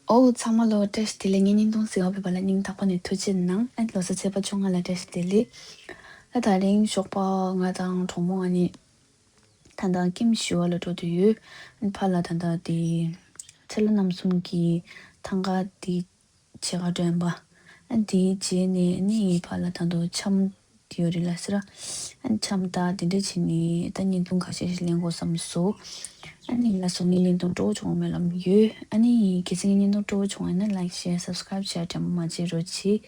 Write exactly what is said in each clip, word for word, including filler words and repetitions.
ཨོ་ཚང་མ་ལོ་བཀྲ་ཤིས་བདེ་ལེགས། ངའི་བརྙན་ཐུང་གཟིགས་པ་བོད་པ་ལ་སྙིང་ཐག་པ་ནས་ཐུགས་རྗེ་གནང་། ཨ་ལོ་གསར་ཚེས་པ་བཅོ་ལྔ་ལ་བཀྲ་ཤིས་བདེ་ལེགས། ཨ་དེ་རིང་ཞོགས་པ་ང་དང་གྲོགས་མོ་ང་གཉིས་ད་ལྟ་ཀིམ་ཞུ་བ་ལ་འགྲོ་དུ་ཡོད། ཨ་ཕར་ལ་ད་ལྟ་དེ་ཁྲི་ལ་རྣམ་གསུམ་གྱི་ཐང་ག་དེ་ཕྱེད་ཀ་འགྲོ་ཡིན་པ། ཨ་དེའི་རྗེས་ནས་ནི་ཕར་ལ་ད་དུང་འཆམ་དེ་ཡོད་རེད་ལ་ཟེར། ཨ་འཆམ་ད་དེ་འདྲ་བྱས་ནས་ད་བརྙན་ཐུང་ཁ་ཤས་ཤིག་ལེན་དགོས་བསམ་སོང་། ཨ་ནི་ལ་སོང་ངའི་བརྙན་ཐུང་སྤྲོ་བོ་བྱུང་བ་མེད་ལམ་ཡོད། ཨ་ནི་གལ་སྲིད་ངའི་བརྙན་ཐུང་སྤྲོ་བོ་བྱུང་བ་ཡིན་ན་ལའིག་ཤེར་སབ་སི་ཀ་རབ་བྱས་དྲན་པ་མ་བརྗེད་རོགས་གྱིས།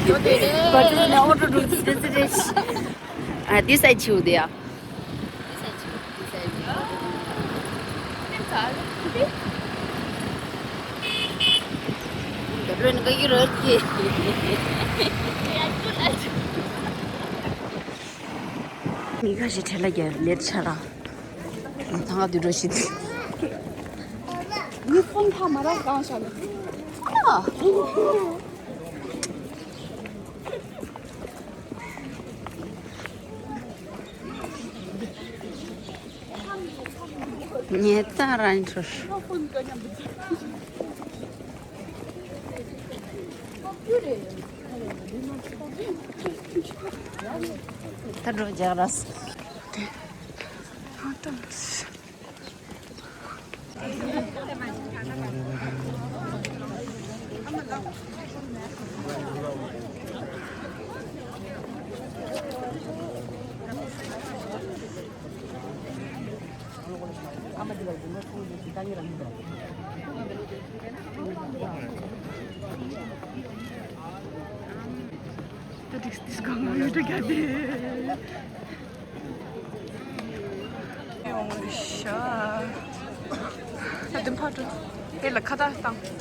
But this is not what to do. This is this. Uh, this side chiu dia. མི་ཁ་ཤས་ཁྲལ་ལ་རྒྱལ་ལེད་ཆ་ལ། ཐང་ག་དུད་འགྲོ་ཞིག་ཨ། ངས་ད་རང་ཁྲོ། ད་འགྲོ་རྒྱག་ར་སོང་། ད་དུང་ཕར་འགྲོ། དེ་ལ་ཁ་བཏགས་བཏང་།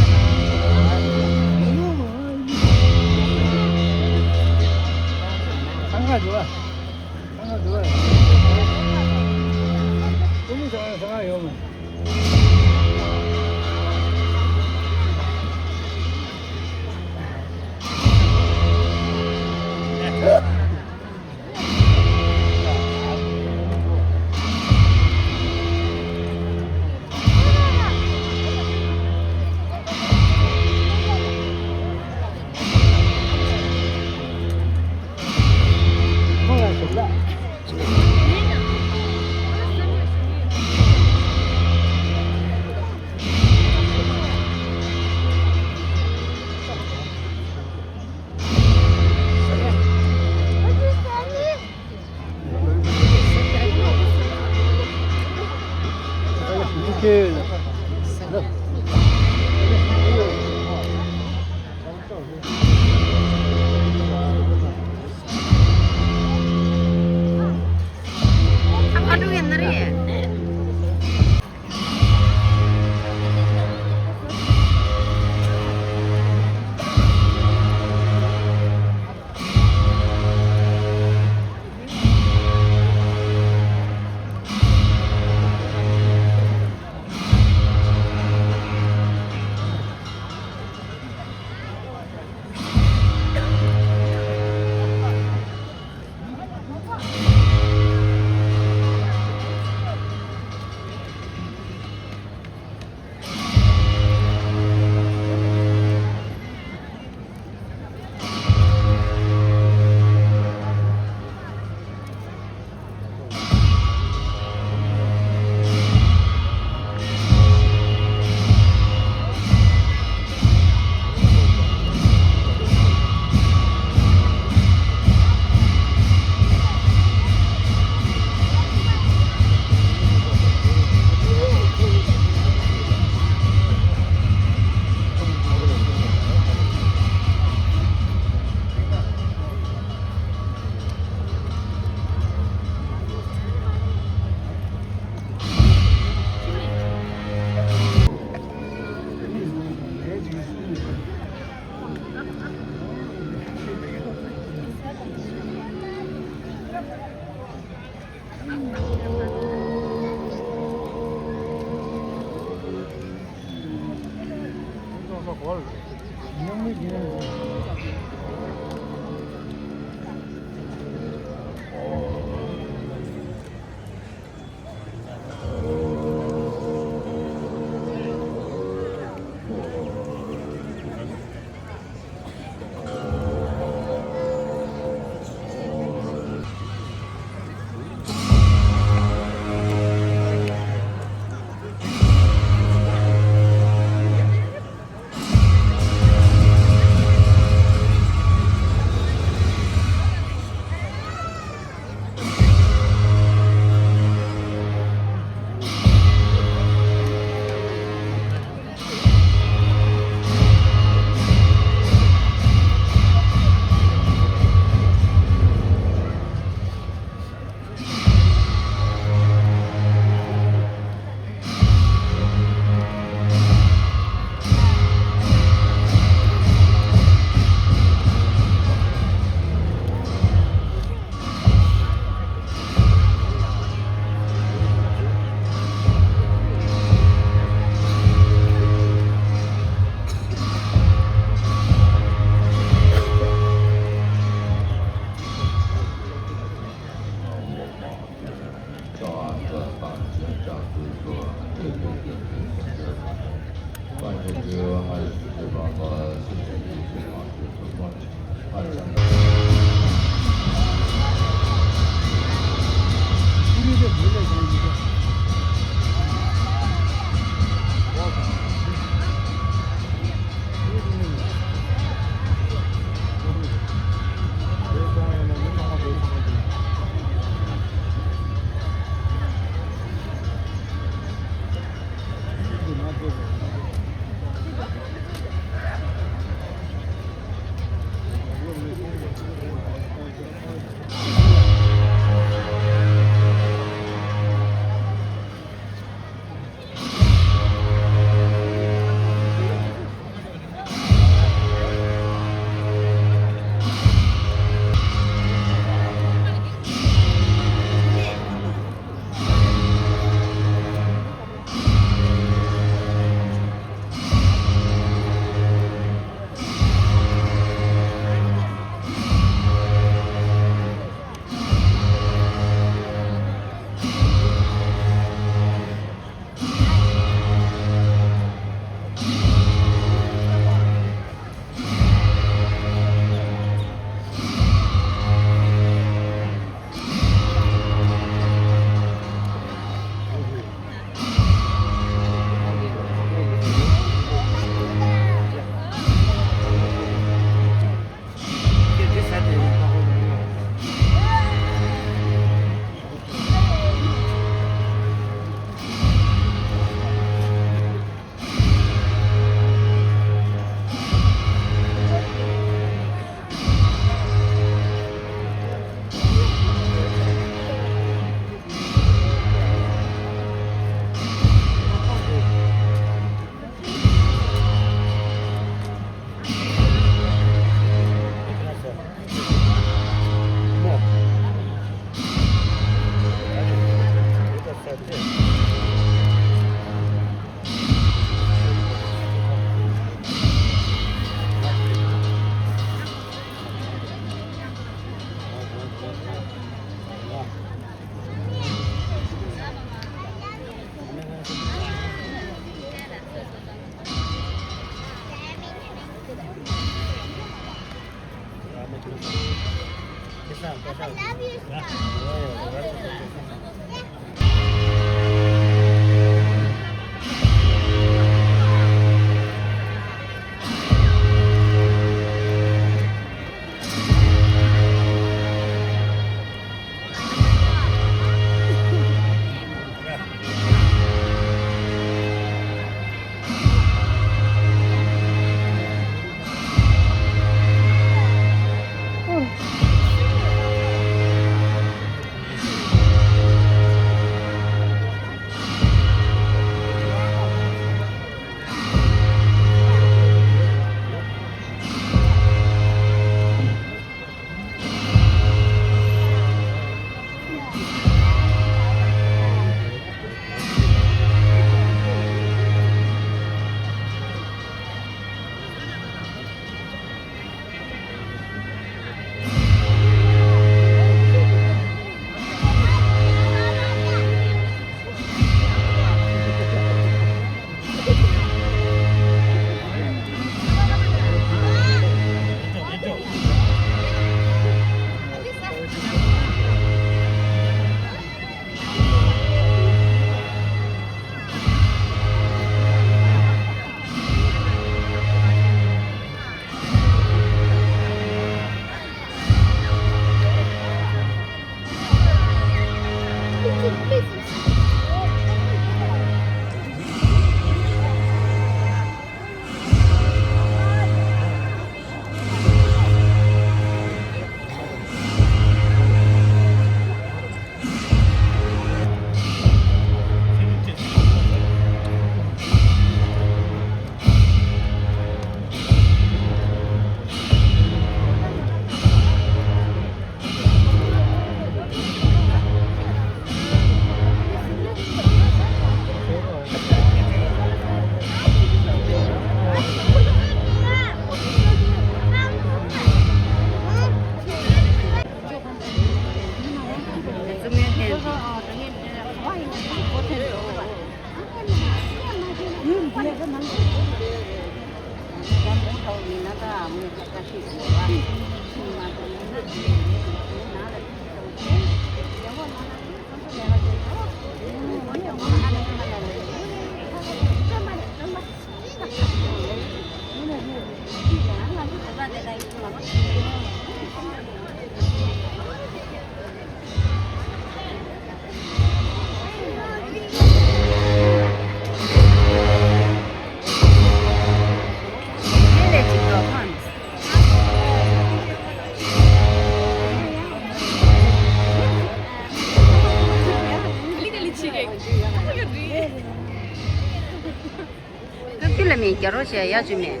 ཀུན་ལ་མེད་རྒྱ་རོ་བྱས་ཡ་ཅུ་མེད།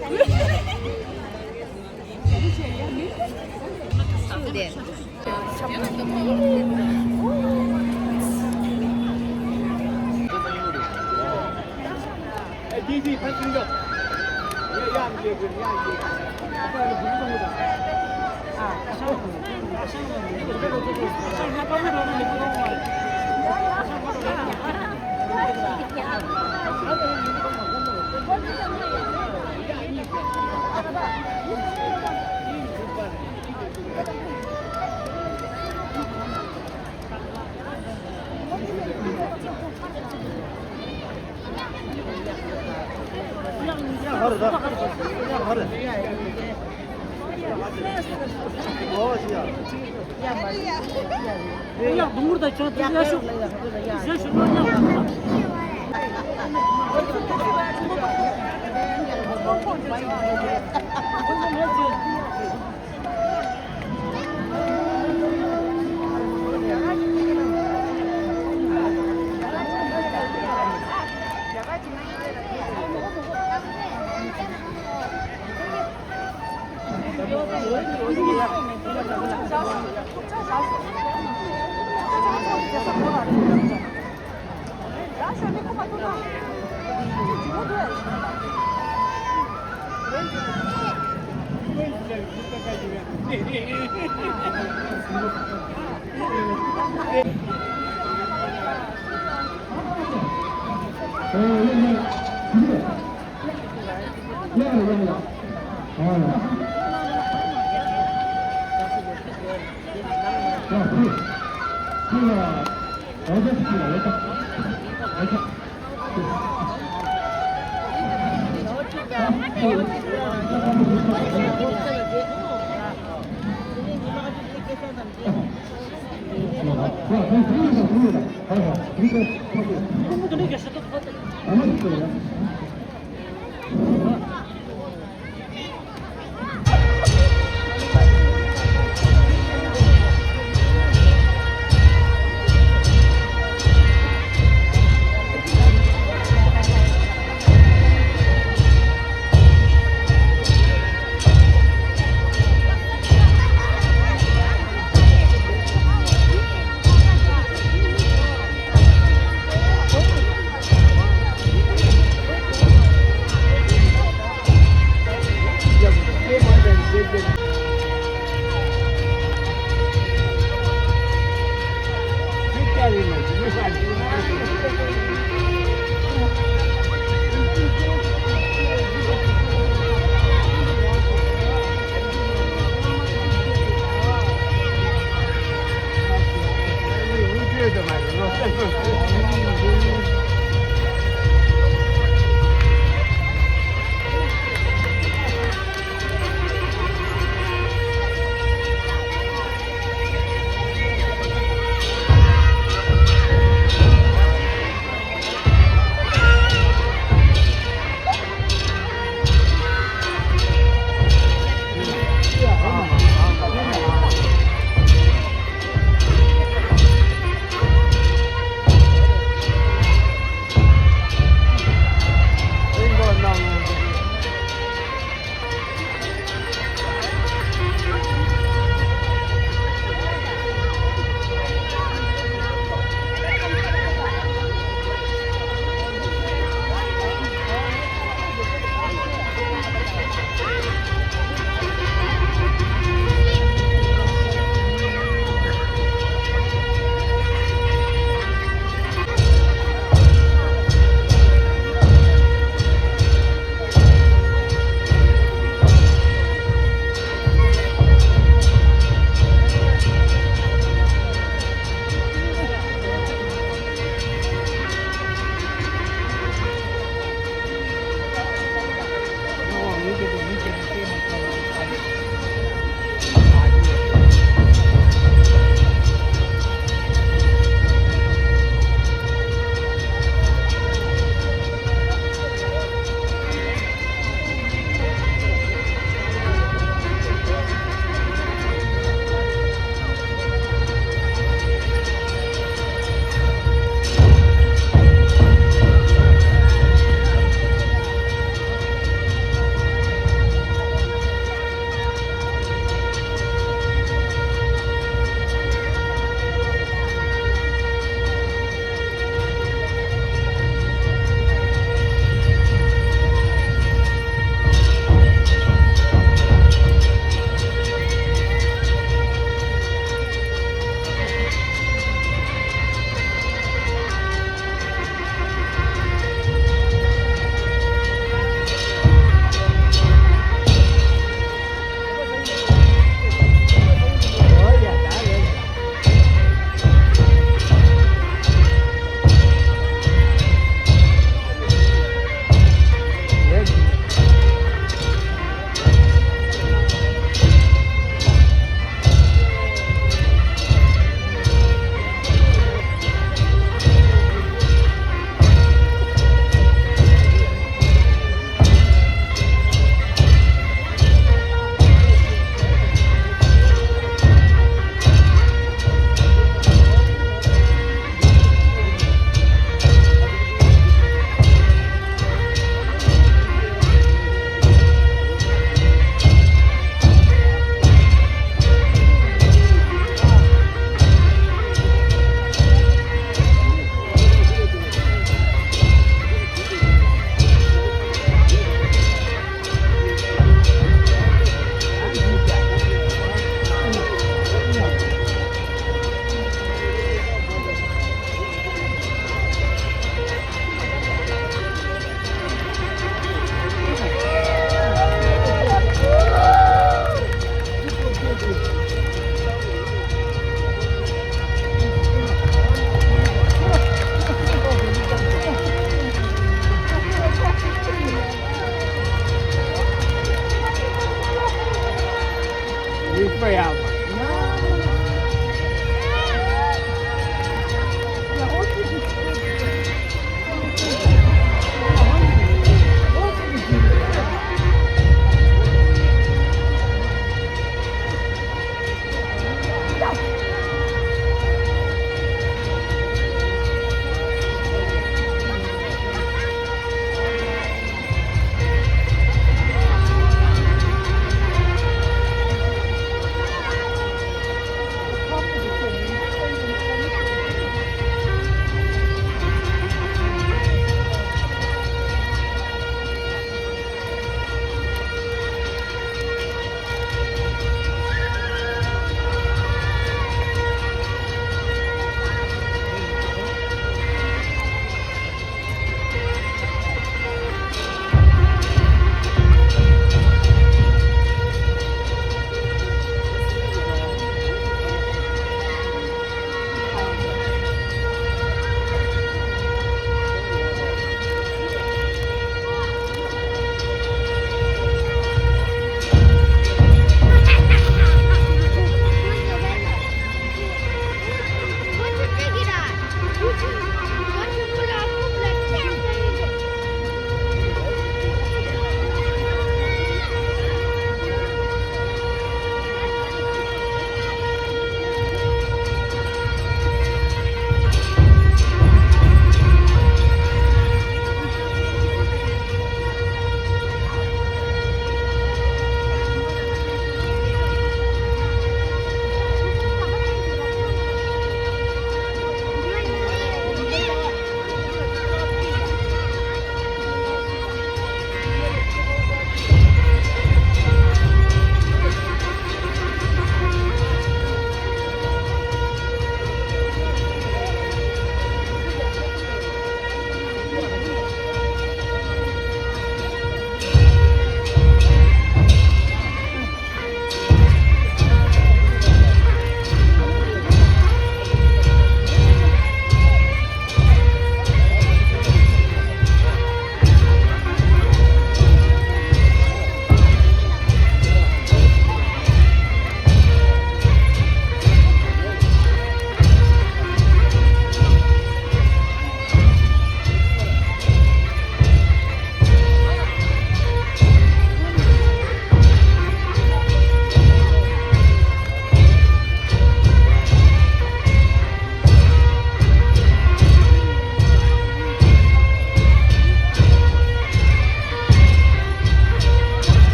ཆུ་དེ།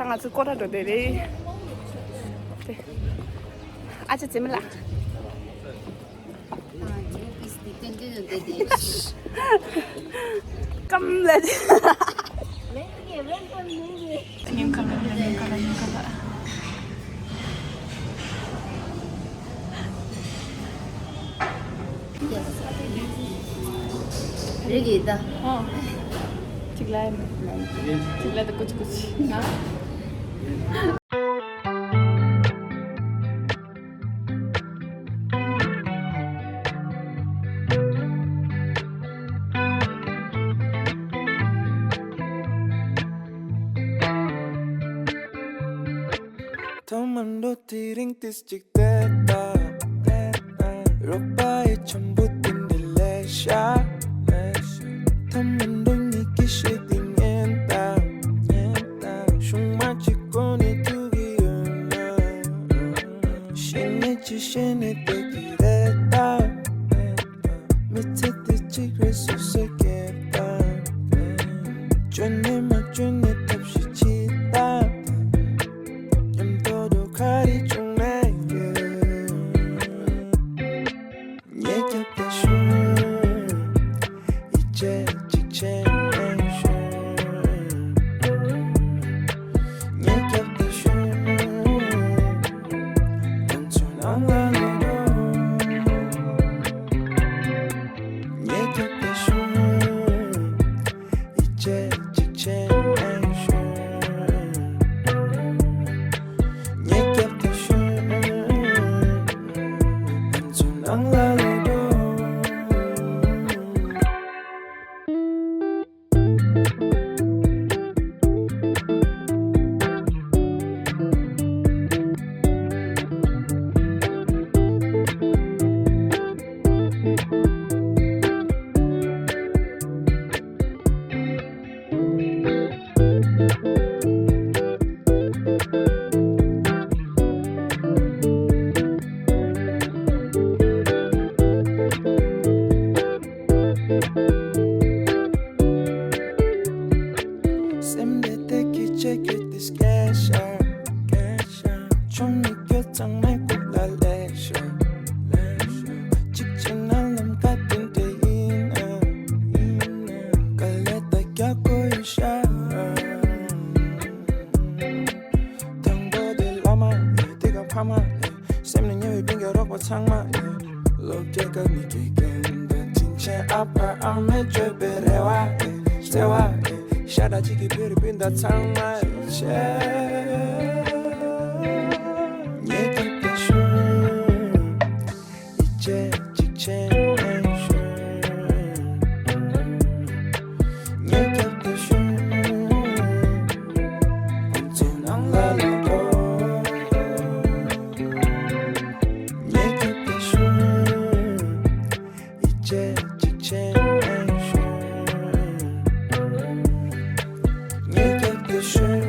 ང་ཚོ་སྐོར་ར་འགྲོ་བསྡད་རེད། དེ། ཨ་ཅག་འཛེམ་མེད་ལགས། ཀམ་ལ། ཉིན་གང་ལ་ཉིན་གང་ལ་ཉིན་གང་ལ། རེད་གི་ད། ཨོ། གཅིག་ལ་ཡིན། གཅིག་ལ་ད་ཀུ་ཅི་ཀུ་ཅི་ན། ཐོག་མར་འགྲོ་དུས་རིང་ཏིས་གཅིག་བལྟས་ད། རོགས་པ་ཡི་འཆམ་པོ་དེ་འདྲ་ལས་ཤ། ཐོག་མར་འགྲོ་ངེས་ཀྱི་ཤེས་དེ་ངན་ད། ཤུང་མ་གཅིག་གོ་ནས་ཐུག་གི་ཡོད་ན། ཤེས་ནས་ཅི་ཤེས་ནས་བལྟས་ཀྱི་རེད་ད། མི་ཚེ་འདི་གཅིག་རེད་སོ་སོས་སྐད་བཏང་། བཅོས་ནས་མ་བཅོས་ནས་ཐབས་ཤེས་བྱེད་དང་། མཉམ་དུ་འགྲོ་ག་རེ་བྱུང་ན་ཡོད། ཉེ་རྒྱབ་ཏུ་ཤོག་ཡིད་ཆེས་གཅིག་བྱས་ནས་ཤོག་ཉེ་རྒྱབ་ཏུ་ཤོག་ང་ཚོ་ནང་ལ་ལོག་རོགས། ཉེ་རྒྱབ་ཏུ་ཤོག་ཡིད་ཆེས་གཅིག་བྱས་ནས་ཤོག་ཉེ་རྒྱབ་ཏུ་ཤོག་ང་ཚོ་ནང་ལ་ལོག་རོགས། སེམས་དེ་དེ་གི་ཆེ་གི་དེ་སྐད་ཤར། ཆུང་མི་སྐྱོ་ཚང་མའི་སྐུག་ལ་ལས་ཤར། གཅིག་བྱས་ན་ལམ་ཁ་དེ་འདྲ་ཡིན་ཨ། དཀའ་ལས་ད་རྒྱག་དགོས་ཡོད་ཤག་དང་པོ་དེ་བླ་མ་ཡིན་དེ་ག་ཕ་མ་ཡིན། སེམས་ནས་ཉེ་བའི་སྤུན་ཀྱག་རོགས་པ་ཚང་མ་ཡིན། སློབ་གྲྭའི་སྐབས་ནས་དགེ་རྒན་དང་དྲིན་ཆེན་ཨ་ཕ་ཨ་མས་བཅོལ་བའི་རེ་བ་ཡིན། བརྩེ་བ་ཡིན། ཤ་ཁྲག་གཅིག་གི་བོད་རིགས་སྤུན་ཟླ་ཚང་མ་ཡིན་ཆེ། ཉེ་རྒྱབ་ཏུ་ཤོག་ཡིད་ཆེས་གཅིག་བྱས་ནས་ཤོག་ཉེ་རྒྱབ་ཏུ་ཤོག་ང་ཚོ་ནང་ལ་ལོག་རོགས། ཉེ་རྒྱབ་ཏུ་ཤོག་ཡིད་ཆེས་གཅིག་བྱས་ནས་ཤོག་ཉེ་རྒྱབ་ཏུ་ཤོག་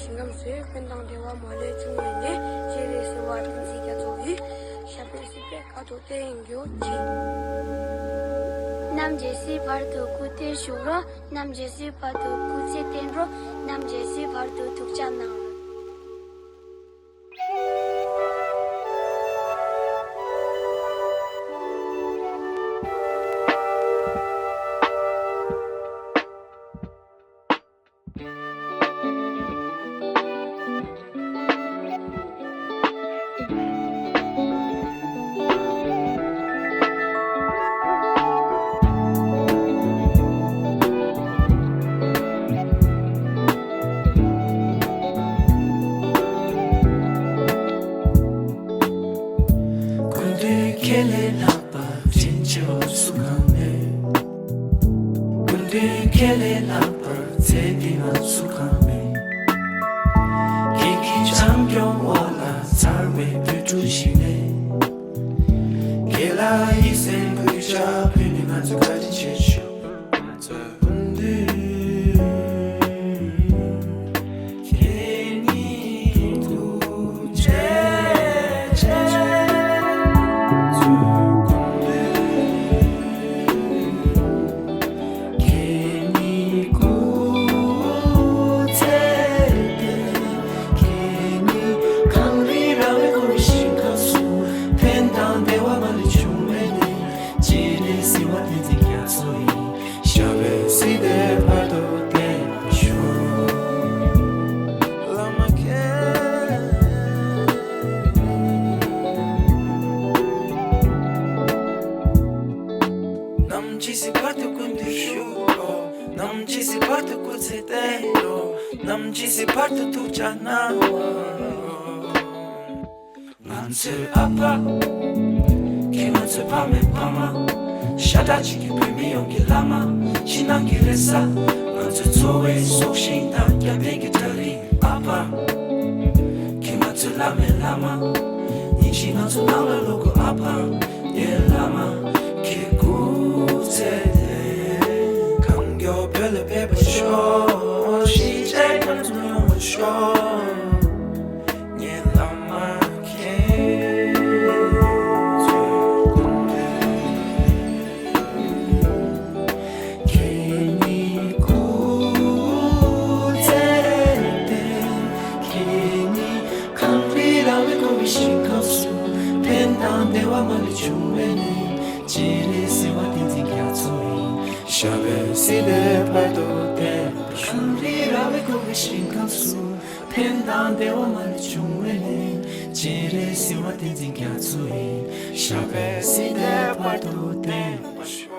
ཞིང་ཁམས་སུ་ཕན་དང་བདེ་བ་མ་ལུས་འབྱུང་བའི་གནས། སྤྱན་རས་གཟིགས་དཔལ་ལྡན་གྱི་རྒྱ་མཚོ་ཡི། ཞབས་པད་སྲིད་པའི་བཀའ་དྲིན་དེ་ཡིས་མགོ་བྱས། ནམ་ཇི་སྲིད་བར་དུ་སྐུ་དེར་བཞུགས་རོགས། ནམ་ཇི་སྲིད་བར་དུ་སྐུ་ཚེ་བརྟན་རོགས། ནམ་ཇི་སྲིད་བར་དུ་ཐུགས་ཅག་གནང་། སྐུ་མདུན་ཁྱེད་ལས་ལྷག་པར་དྲིན་ཆེ་བ་སུ་གང་མེད། སྐུ་མདུན་ཁྱེད་ལས་ལྷག་པར་མཛད་དེ་ང་སུ་གང་མེད། ཁྱེད་ཀྱི་བྱམས་སྐྱོང་འོག་ལ་མཚར་བའི་བོད་ཕྲུག་ཞིག་ནས། ཁྱེད་ལ་ཡིད་སེམས་གུས་ཕྱག་ཕུལ་ནས་ང་ཚོས་བཀའ་དྲིན་ཆེ་ཞུ། སྐུ་མདུན་ཁྱེད་ཉིད་ཐུགས་རྗེ་ཆེ། སྐུ་མདུན་ཁྱེད་ཉིད་སྐུ་ཚེ་བརྟན། ཁྱེད་ཉིད་གངས་རི་ར་བས་བསྐོར་བའི་ཞིང་ཁམས་སུ། ཕན་དང་བདེ་བ་མ་ལུས་འབྱུང་བའི་གནས། སྤྱན་རས་གཟིགས་དཔལ་ལྡན་གྱི་རྒྱ་མཚོ་ཡི། ཞབས་པད་སྲིད་མཐའི་བར་དུ་བརྟན་པར་ཤོག། བླ་མ་མཁྱེན། ནམ་ཇི་སྲིད་བར་དུ་སྐུ་མདུན་བཞུགས་རོགས། ནམ་ཇི་སྲིད་བར་དུ་སྐུ་ཚེ་བརྟན་རོགས། ནམ་ཇི་སྲིད་བར་དུ་ཐུགས་ཅག་གནང་། ང་ཚོའི་ཨ་ཕ། ཁྱེད་ང་ཚོའི་ཕ་མའི་ཕ་མ། ཤ་ཁྲག་གཅིག་གི་བོད་མི་ཡོངས་ཀྱི་བླ་མ། ཕྱི་ནང་གི་རེ་ས། ང་ཚོའི་འཚོ་བའི་སྲོག་ཤིང་དང་རྒྱབ་རྟེན་གྱི་གྲལ་རིམ་ཨ་ཕ། ཁྱེད་ང་ཚོའི་བླ་མའི་བླ་མ། ཉིན་ཞིག་ང་ཚོ་ནང་ལ་ལོག་དགོས་ཨ་ཕ། ངའི་བླ་མ། ཁྱེད་སྐུ་ཚེ་བརྟན། གང་མགྱོགས་བོད་ལ་ཕེབས་པར་ཤོག། གཞིས་བྱེས་ཁམས་གསུམ་ཡོང་བར་ཤོག། ངའི་བླ་མ་མཁྱེན། ཁྱེད་ཉིད་སྐུ་ཚེ་བརྟན། ཁྱེད་ཉིད་གངས་རི་ར་བས་བསྐོར་བའི་ཞིང་ཁམས་སུ། ཕན་དང་བདེ་བ་མ་ལུས་འབྱུང་བའི་གནས། སྤྱན་རས་གཟིགས་དཔལ་ལྡན་གྱི་རྒྱ་མཚོ་ཡི། ཞབས་པད་སྲིད་མཐའི་བར་དུ་བརྟན་པར་ཤོག། གངས་རི་ར་བས་བསྐོར་བའི་ཞིང་ཁམས་སུ། ཕན་དང་བདེ་བ་མ་ལུས་འབྱུང་བའི་གནས། སྤྱན་རས་གཟིགས་དཔལ་ལྡན་གྱི་རྒྱ་མཚོ་ཡི། ཞབས་པད་སྲིད་མཐའི་བར་དུ་བརྟན་པར་ཤོག།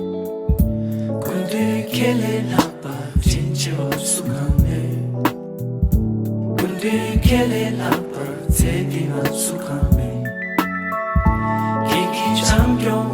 སྐུ་མདུན་ཁྱེད་ལས་ལྷག་པར་དྲིན་ཆེ་བ་སུ་གང་མེད། སྐུ་མདུན་ཁྱེད་ལས་ལྷག་པར་མཛད་དེ་ང་སུ་གང་མེད། ཁྱེད་ཀྱི་བྱམས་སྐྱོང་